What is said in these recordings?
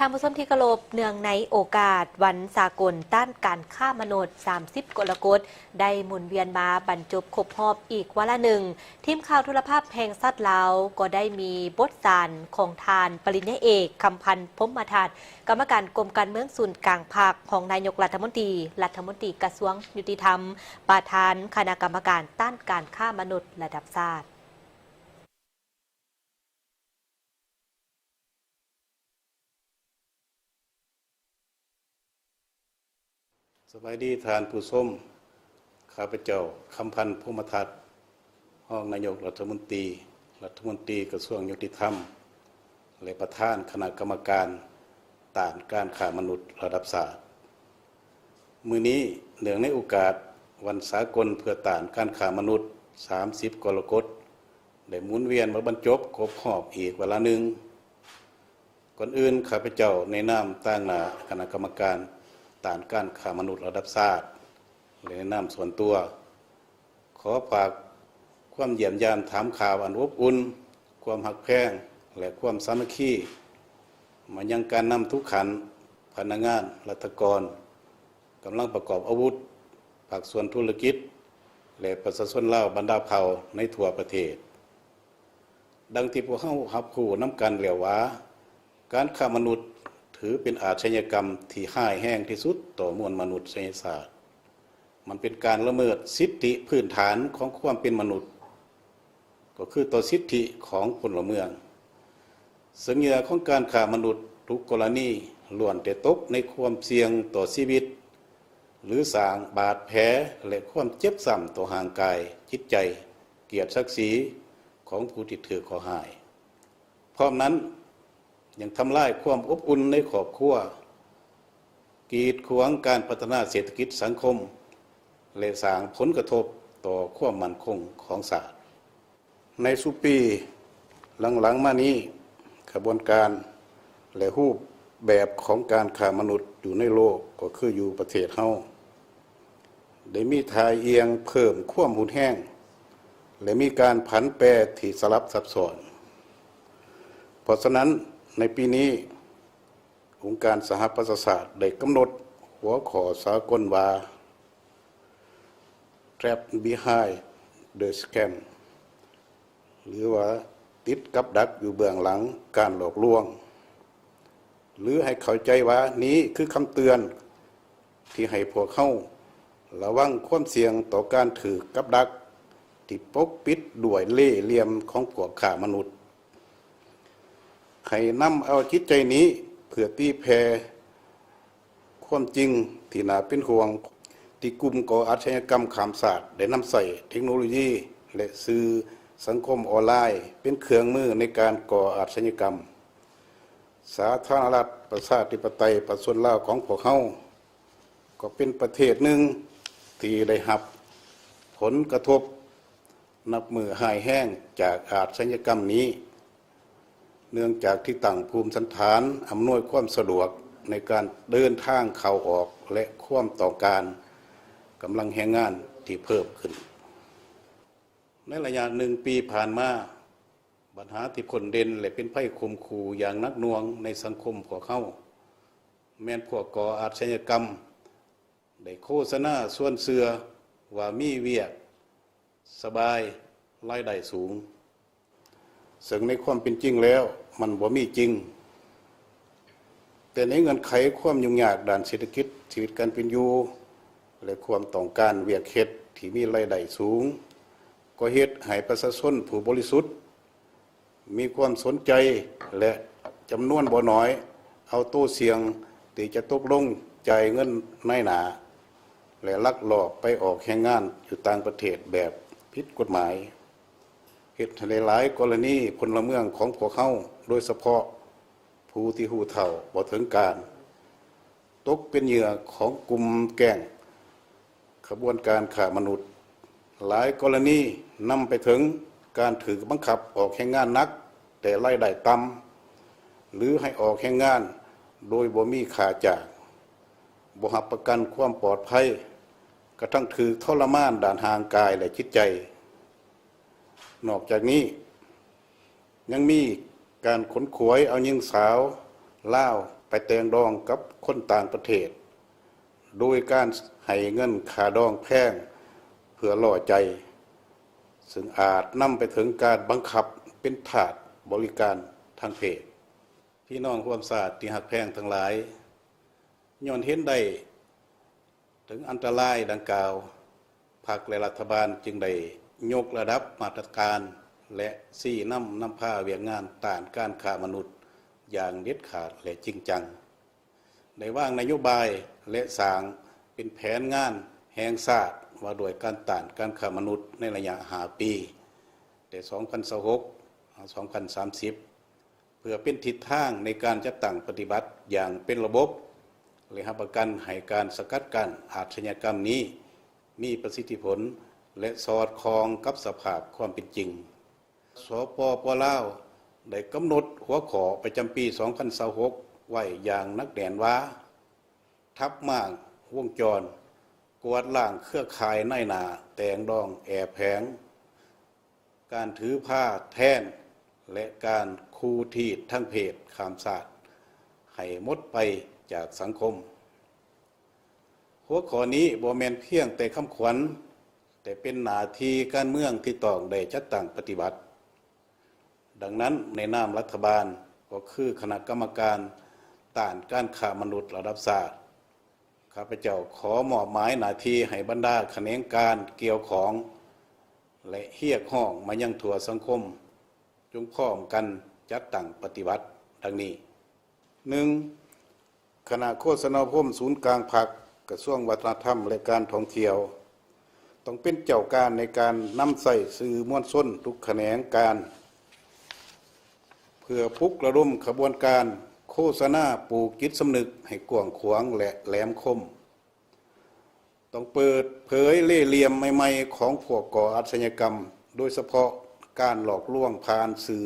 ທ່ານຜູ້ຊົມທີ່ເຄົາລົບ, ເນື່ອງໃນໂອກາດວັນສາກົນຕ້ານການຄ້າມະນຸດ ສາມສິບ ກໍລະກົດ ໄດ້ໝູນວຽນມາບັນຈົບຄົບຮອບອີກວາລະໜຶ່ງ, ທີມຂ່າວໂທລະພາບແຫ່ງຊາດລາວ ກໍໄດ້ມີບົດສານຂອງທ່ານປະລິນຍາເອກ ຄຳພັນ ພົມມະທັດ ກຳມະການກົມການເມືອງສູນກາງພັກ, ຮອງນາຍົກລັດຖະມົນຕີ, ລັດຖະມົນຕີກະຊວງຍຸຕິທຳ, ປະທານຄະນະກຳມະການຕ້ານການຄ້າມະນຸດລະດັບຊາດ. ສະບາຍດີທ່ານຜູ້ຊົມ, ຂ້າພະເຈົ້າ ຄຳພັນ ພົມມະທັດ ຮອງນາຍົກລັດຖະມົນຕີ, ລັດຖະມົນຕີກະຊວງຍຸຕິທຳ ແລະ ປະທານຄະນະກຳມະການຕ້ານການຄ້າມະນຸດລະດັບຊາດ. ມື້ນີ້ ເນື່ອງໃນໂອກາດວັນສາກົນເພື່ອຕ້ານການຄ້າມະນຸດ ສາມສິບ ກໍລະກົດ ໄດ້ໝູນວຽນມາບັນຈົບຄົບຮອບອີກວາລະໜຶ່ງ. ກ່ອນອື່ນ ຂ້າພະເຈົ້າໃນນາມຕາງໜ້າຄະນະກຳມະການຕ້ານການຄ້າມະນຸດລະດັບຊາດ ແລະ ໃນນາມສ່ວນຕົວ ຂໍຝາກຄວາມຢ້ຽມຢາມຖາມຂ່າວອັນອົບອຸ່ນ, ຄວາມຮັກແພງ ແລະ ຄວາມສາມັກຄີ ມາຍັງການນຳທຸກຂັ້ນ, ພະນັກງານ, ລັດຖະກອນ, ກຳລັງປະກອບອາວຸດ, ພາກສ່ວນທຸລະກິດ ແລະ ປະຊາຊົນລາວບັນດາເຜົ່າໃນທົ່ວປະເທດ. ດັ່ງທີ່ພວກເຮົາຮັບຮູ້ນຳກັນແລ້ວວ່າ, ການຄ້າມະນຸດຖືເປັນອາດຊະຍາກຳທີ່ຮ້າຍແຮງທີ່ສຸດຕໍ່ມວນມະນຸດສະຍະຊາດ. ມັນເປັນການລະເມີດສິດທິພື້ນຖານຂອງຄວາມເປັນມະນຸດ, ກໍຄືຕໍ່ສິດທິຂອງພົນລະເມືອງ. ເຊິ່ງເຫຍື່ອຂອງການຄ້າມະນຸດທຸກກໍລະນີ ລ້ວນແຕ່ຕົກໃນຄວາມສ່ຽງຕໍ່ຊີວິດ ຫຼື ສ້າງບາດແຜ ແລະ ຄວາມເຈັບຊ້ຳຕໍ່ຮ່າງກາຍ, ຈິດໃຈ, ກຽດສັກສີຂອງຜູ້ທີ່ຖືກເຄາະຮ້າຍ. ພ້ອມນັ້ນ ຍັງທຳລາຍຄວາມອົບອຸ່ນໃນຄອບຄົວ, ກີດຂວາງການພັດທະນາເສດຖະກິດສັງຄົມ ແລະ ສ້າງຜົນກະທົບຕໍ່ຄວາມໝັ້ນຄົງຂອງຊາດ. ໃນຊຸມປີຫຼັງໆມານີ້, ຂະບວນການ ແລະ ຮູບແບບຂອງການຄ້າມະນຸດຢູ່ໃນໂລກ ກໍຄືຢູ່ປະເທດເຮົາ ໄດ້ມີທ່າອ່ຽງເພີ່ມຄວາມຮຸນແຮງ ແລະ ມີການຜັນແປທີ່ສະຫຼັບຊັບຊ້ອນ. ເພາະສະນັ້ນ, ໃນປີນີ້, ອົງການສະຫະປະຊາຊາດໄດ້ກຳນົດຫົວຂໍ້ສາກົນວ່າ Trapped Behind the Scam ຫຼືວ່າ ຕິດກັບດັກຢູ່ເບື້ອງຫຼັງການຫຼອກລວງ, ຫຼື ໃຫ້ເຂົ້າໃຈວ່ານີ້ຄືຄຳເຕືອນທີ່ໃຫ້ພວກເຮົາລະວັງຄວາມສ່ຽງຕໍ່ການຖືກກັບດັກທີ່ປົກປິດດ້ວຍເລ່ຫຼ່ຽມຂອງພວກຄ້າມະນຸດ. ໃຫ້ນຳເອົາຈິດໃຈນີ້ເພື່ອຕີແຜ່ຄວາມຈິງທີ່ໜ້າເປັນຫ່ວງ ທີ່ກຸ່ມກໍ່ອາດຊະຍາກຳຂ້າມຊາດໄດ້ນຳໃຊ້ເທັກໂນໂລຢີ ແລະ ສື່ສັງຄົມອອນລາຍເປັນເຄື່ອງມືໃນການກໍ່ອາດຊະຍາກຳ. ສາທາລະນະລັດ ປະຊາທິປະໄຕ ປະຊາຊົນລາວຂອງພວກເຮົາ ກໍເປັນປະເທດໜຶ່ງທີ່ໄດ້ຮັບຜົນກະທົບ ນັບມື້ຮ້າຍແຮງຈາກອາດຊະຍາກຳນີ້, ເນື່ອງຈາກທີ່ຕັ້ງພູມສັນຖານອຳນວຍຄວາມສະດວກໃນການເດີນທາງເຂົ້າອອກ ແລະ ຄວາມຕ້ອງການກຳລັງແຮງງານທີ່ເພີ່ມຂຶ້ນ. ໃນໄລຍະໜຶ່ງປີຜ່ານມາ, ບັນຫາທີ່ພົ້ນເດັ່ນ ແລະ ເປັນໄພຂົ່ມຂູ່ຢ່າງໜັກໜ່ວງໃນສັງຄົມພວກເຮົາ ແມ່ນພວກກໍ່ອາດຊະຍາກຳ ໄດ້ໂຄສະນາຊວນເຊື່ອວ່າມີວຽກສະບາຍ, ລາຍໄດ້ສູງ, ເຊິ່ງໃນຄວາມເປັນຈິງແລ້ວມັນບໍ່ມີຈິງ. ແຕ່ໃນເງື່ອນໄຂຄວາມຫຍຸ້ງຍາກດ້ານເສດຖະກິດ, ຊີວິດການເປັນຢູ່ ແລະ ຄວາມຕ້ອງການວຽກເຮັດທີ່ມີລາຍໄດ້ສູງ, ກໍເຮັດໃຫ້ປະຊາຊົນຜູ້ບໍລິສຸດ ມີຄວາມສົນໃຈ ແລະ ຈຳນວນບໍ່ໜ້ອຍເອົາໂຕສ່ຽງທີ່ຈະຕົກລົງຈ່າຍເງິນນາຍໜ້າ ແລະ ລັກລອບໄປອອກແຮງງານຢູ່ຕ່າງປະເທດແບບຜິດກົດໝາຍ, ເຮັດໃຫ້ຫຼາຍໆກໍລະນີພົນລະເມືອງຂອງພວກເຮົາ, ໂດຍສະເພາະຜູ້ທີ່ຮູ້ເທົ່າບໍ່ເຖິງການ, ຕົກເປັນເຫຍື່ອຂອງກຸ່ມແກ້ງ ຂະບວນການຄ້າມະນຸດ. ຫຼາຍກໍລະນີນຳໄປເຖິງການຖືກບັງຄັບອອກແຮງງານໜັກແຕ່ລາຍໄດ້ຕ່ຳ ຫຼື ໃຫ້ອອກແຮງງານໂດຍບໍ່ມີຄ່າຈ້າງ, ບໍ່ຮັບປະກັນຄວາມປອດໄພ, ກະທັ້ງຖືກທໍລະມານດ້ານຮ່າງກາຍ ແລະ ຈິດໃຈ. ນອກຈາກນີ້, ຍັງມີການຂົນຂວາຍເອົາຍິງສາວລາວ ໄປແຕ່ງດອງກັບຄົນຕ່າງປະເທດ ໂດຍການໃຫ້ເງິນຄ່າດອງແພງເພື່ອຫຼໍ່ໃຈ, ຊຶ່ງອາດນຳໄປເຖິງການບັງຄັບເປັນທາດບໍລິການທາງເພດ. ພີ່ນ້ອງຮ່ວມຊາດທີ່ຮັກແພງທັງຫຼາຍ, ຍ້ອນເຫັນໄດ້ເຖິງອັນຕະລາຍດັ່ງກ່າວ, ພັກ ແລະ ລັດຖະບານຈຶ່ງໄດ້ຍົກລະດັບມາດຕະການ ແລະ ຊີ້ນຳນຳພາວຽກງານຕ້ານການຄ້າມະນຸດຢ່າງເດັດຂາດ ແລະ ຈິງຈັງ. ໄດ້ວາງນະໂຍບາຍ ແລະ ສ້າງເປັນແຜນງານແຫ່ງຊາດວ່າດ້ວຍການຕ້ານການຄ້າມະນຸດໃນໄລຍະຫ້າປີ, ແຕ່ສອງພັນຊາວຫົກຫາສອງພັນສາມສິບ ເພື່ອເປັນທິດທາງໃນການຈັດຕັ້ງປະຕິບັດຢ່າງເປັນລະບົບ ແລະ ຮັບປະກັນໃຫ້ການສະກັດກັ້ນອາຊະຍາກຳນີ້ມີປະສິດທິຜົນ ແລະ ສອດຄ່ອງກັບສະພາບຄວາມເປັນຈິງ. ສປປ ລາວ ໄດ້ກຳນົດຫົວຂໍ້ປະຈຳປີສອງພັນຊາວຫົກໄວ້ຢ່າງໜັກແໜ້ນວ່າ ທັບມ້າງວົງຈອນ, ກວາດລ້າງເຄືອຂ່າຍນາຍໜ້າແຕ່ງດອງແອບແຝງ, ການຖືພາແທນ ແລະ ການຄູ່ທີດທາງເພດຂ້າມຊາດ ໃຫ້ໝົດໄປຈາກສັງຄົມ. ຫົວຂໍ້ນີ້ບໍ່ແມ່ນພຽງແຕ່ຄຳຂວັນ, ແຕ່ເປັນໜ້າທີ່ການເມືອງທີ່ຕ້ອງໄດ້ຈັດຕັ້ງປະຕິບັດ. ດັ່ງນັ້ນ, ໃນນາມລັດຖະບານ ກໍຄືຄະນະກຳມະການຕ້ານການຄ້າມະນຸດລະດັບຊາດ, ຂ້າພະເຈົ້າຂໍມອບໝາຍໜ້າທີ່ໃຫ້ບັນດາຂະແໜງການກ່ຽວຂ້ອງ ແລະ ຮຽກຮ້ອງມາຍັງທົ່ວສັງຄົມ ຈົ່ງພ້ອມກັນຈັດຕັ້ງປະຕິບັດ ດັ່ງນີ້. ໜຶ່ງ, ຄະນະໂຄສະນາອົບຮົມສູນກາງພັກ ກະຊວງວັດທະນະທຳ ແລະ ການທ່ອງທ່ຽວ ຕ້ອງເປັນເຈົ້າການໃນການນຳໃຊ້ສື່ມວນຊົນທຸກຂະແໜງການ ເພື່ອປຸກລະດົມຂະບວນການໂຄສະນາ, ປູກຈິດສຳນຶກໃຫ້ກວ້າງຂວາງ ແລະ ແຫຼມຄົມ. ຕ້ອງເປີດເຜີຍເລ່ຫຼ່ຽມໃໝ່ໆຂອງພວກກໍ່ອາຊະຍາກຳ, ໂດຍສະເພາະການຫຼອກລວງຜ່ານສື່ອ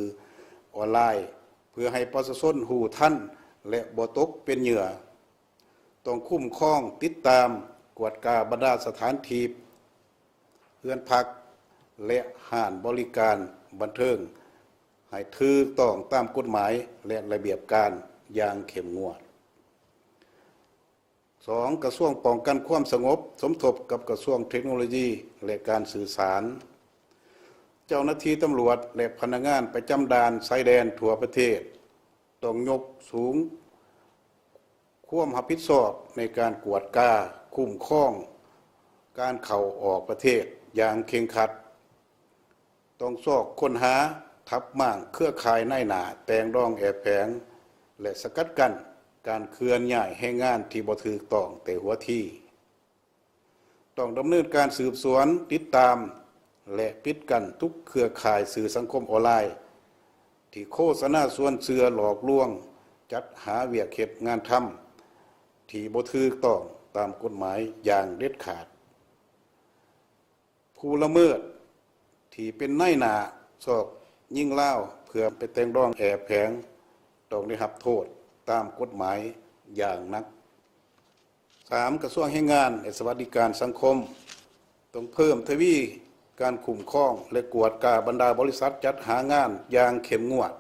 ອນລາຍ ເພື່ອໃຫ້ປະຊາຊົນຮູ້ທັນ ແລະ ບໍ່ຕົກເປັນເຫຍື່ອ. ຕ້ອງຄຸ້ມຄອງ, ຕິດຕາມ, ກວດກາບັນດາສະຖານທີ່, ເຮືອນພັກ ແລະ ຮ້ານບໍລິການບັນເທີງ ໃຫ້ຖືກຕ້ອງຕາມກົດໝາຍ ແລະ ລະບຽບການຢ່າງເຂັ້ມງວດ. ສອງ, ກະຊວງປ້ອງກັນຄວາມສະຫງົບ ສົມທົບກັບກະຊວງເທັກໂນໂລຢີ ແລະ ການສື່ສານ. ເຈົ້າໜ້າທີ່ຕຳຫຼວດ ແລະ ພະນັກງານປະຈຳດ່ານຊາຍແດນທົ່ວປະເທດ ຕ້ອງຍົກສູງຄວາມຮັບຜິດຊອບໃນການກວດກາ, ຄຸ້ມຄອງການເຂົ້າອອກປະເທດຢ່າງເຄັ່ງຄັດ. ຕ້ອງຊອກຄົ້ນຫາ, ທັບມ້າງເຄືອຂ່າຍນາຍໜ້າແຕ່ງດອງແອບແຝງ ແລະ ສະກັດກັ້ນການເຄື່ອນຍ້າຍແຮງງານທີ່ບໍ່ຖືກຕ້ອງແຕ່ຫົວທີ. ຕ້ອງດຳເນີນການສືບສວນ, ຕິດຕາມ ແລະ ປິດກັ້ນທຸກເຄືອຂ່າຍສື່ສັງຄົມອອນລາຍ ທີ່ໂຄສະນາຊວນເຊື່ອຫຼອກລວງ, ຈັດຫາວຽກເຮັດງານທຳທີ່ບໍ່ຖືກຕ້ອງຕາມກົດໝາຍຢ່າງເດັດຂາດ. ຜູ້ລະເມີດທີ່ເປັນນາຍໜ້າຊອກຍິງລາວເພື່ອໄປແຕ່ງດອງແອບແຝງ ຕ້ອງໄດ້ຮັບໂທດຕາມກົດໝາຍຢ່າງໜັກ. ສາມ, ກະຊວງແຮງງານ ແລະ ສະຫວັດດີການສັງຄົມ ຕ້ອງເພີ່ມທະວີການຄຸ້ມຄອງ ແລະ ກວດກາບັນດາບໍລິສັດຈັດຫາງານຢ່າງເຂັ້ມງວດ.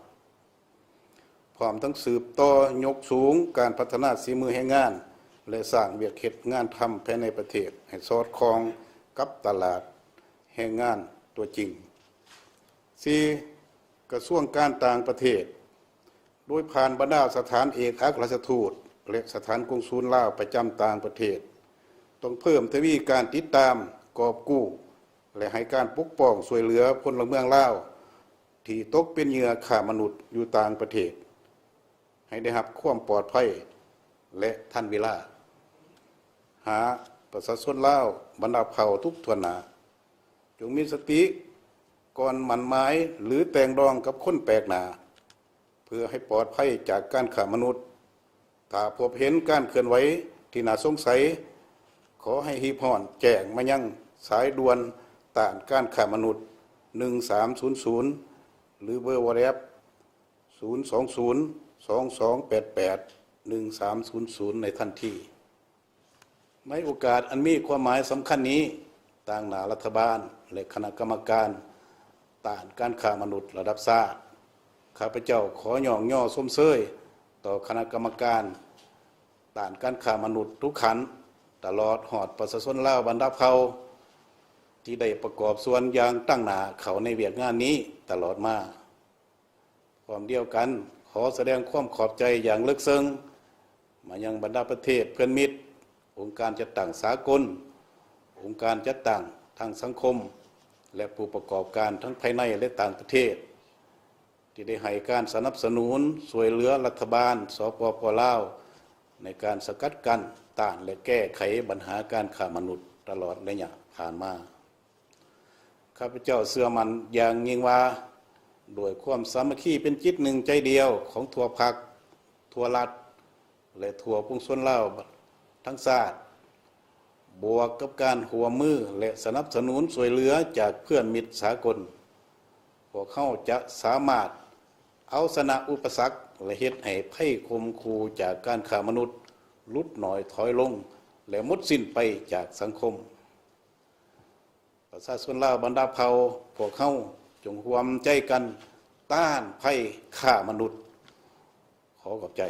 ພ້ອມທັງສືບຕໍ່ຍົກສູງການພັດທະນາສີມືແຮງງານ ແລະ ສ້າງວຽກເຮັດງານທຳພາຍໃນປະເທດໃຫ້ສອດຄ່ອງກັບຕະຫຼາດແຮງງານຕົວຈິງ. ສີ່, ກະຊວງການຕ່າງປະເທດ ໂດຍຜ່ານບັນດາສະຖານເອກອັກລະລາຊະທູດ ແລະ ສະຖານກົງສູນລາວປະຈຳຕ່າງປະເທດ ຕ້ອງເພີ່ມທະວີການຕິດຕາມ, ກອບກູ້ ແລະ ໃຫ້ການປົກປ້ອງຊ່ວຍເຫຼືອພົນລະເມືອງລາວ ທີ່ຕົກເປັນເຫຍື່ອຄ້າມະນຸດຢູ່ຕ່າງປະເທດ ໃຫ້ໄດ້ຮັບຄວາມປອດໄພ ແລະ ທັນເວລາ. ຫ້າ, ປະຊາຊົນລາວບັນດາເຜົ່າທຸກທົ່ວໜ້າ ຈົ່ງມີສະຕິກ່ອນໝັ້ນໝາຍ ຫຼື ແຕ່ງດອງກັບຄົນແປກໜ້າ ເພື່ອໃຫ້ປອດໄພຈາກການຄ້າມະນຸດ. ຖ້າພົບເຫັນການເຄື່ອນໄຫວທີ່ໜ້າສົງໄສ, ຂໍໃຫ້ຮີບຮ້ອນແຈ້ງມາຍັງສາຍດ່ວນຕ້ານການຄ້າມະນຸດ ໜຶ່ງສາມສູນສູນ ຫຼື ເບີ WhatsApp ສູນສອງສູນ ສອງສອງແປດແປດ ໜຶ່ງສາມສູນສູນ ໃນທັນທີ. ໃນໂອກາດອັນມີຄວາມໝາຍສຳຄັນນີ້, ຕາງໜ້າລັດຖະບານ ແລະ ຄະນະກຳມະການຕ້ານການຄ້າມະນຸດລະດັບຊາດ, ຂ້າພະເຈົ້າຂໍຍ້ອງຍໍຊົມເຊີຍ ຕໍ່ຄະນະກຳມະການຕ້ານການຄ້າມະນຸດທຸກຂັ້ນ, ຕະຫຼອດຮອດປະຊາຊົນລາວບັນດາເຜົ່າ ທີ່ໄດ້ປະກອບສ່ວນຢ່າງຕັ້ງໜ້າເຂົ້າໃນວຽກງານນີ້ຕະຫຼອດມາ. ພ້ອມດຽວກັນ, ຂໍສະແດງຄວາມຂອບໃຈຢ່າງເລິກເຊິ່ງມາຍັງບັນດາປະເທດເພື່ອນມິດ, ອົງການຈັດຕັ້ງສາກົນ, ອົງການຈັດຕັ້ງທາງສັງຄົມ ແລະ ຜູ້ປະກອບການທັງພາຍໃນ ແລະ ຕ່າງປະເທດ ທີ່ໄດ້ໃຫ້ການສະໜັບສະໜູນຊ່ວຍເຫຼືອລັດຖະບານ ສປປ ລາວ ໃນການສະກັດກັ້ນ, ຕ້ານ ແລະ ແກ້ໄຂບັນຫາການຄ້າມະນຸດຕະຫຼອດໄລຍະຜ່ານມາ. ຂ້າພະເຈົ້າເຊື່ອໝັ້ນຢ່າງຍິ່ງວ່າ, ດ້ວຍຄວາມສາມັກຄີເປັນຈິດໜຶ່ງໃຈດຽວຂອງທົ່ວພັກ, ທົ່ວລັດ ແລະ ທົ່ວປວງຊົນລາວທັງຊາດ, ບວກກັບການຮ່ວມມື ແລະ ສະໜັບສະໜູນຊ່ວຍເຫຼືອຈາກເພື່ອນມິດສາກົນ, ພວກເຮົາຈະສາມາດເອົາຊະນະອຸປະສັກ ແລະ ເຮັດໃຫ້ໄພຂົ່ມຂູ່ຈາກການຄ້າມະນຸດຫຼຸດໜ້ອຍຖອຍລົງ ແລະ ໝົດສິ້ນໄປຈາກສັງຄົມ. ປະຊາຊົນລາວບັນດາເຜົ່າ, ພວກເຮົາຈົ່ງຮ່ວມໃຈກັນຕ້ານໄພຄ້າມະນຸດ. ຂໍຂອບໃຈ.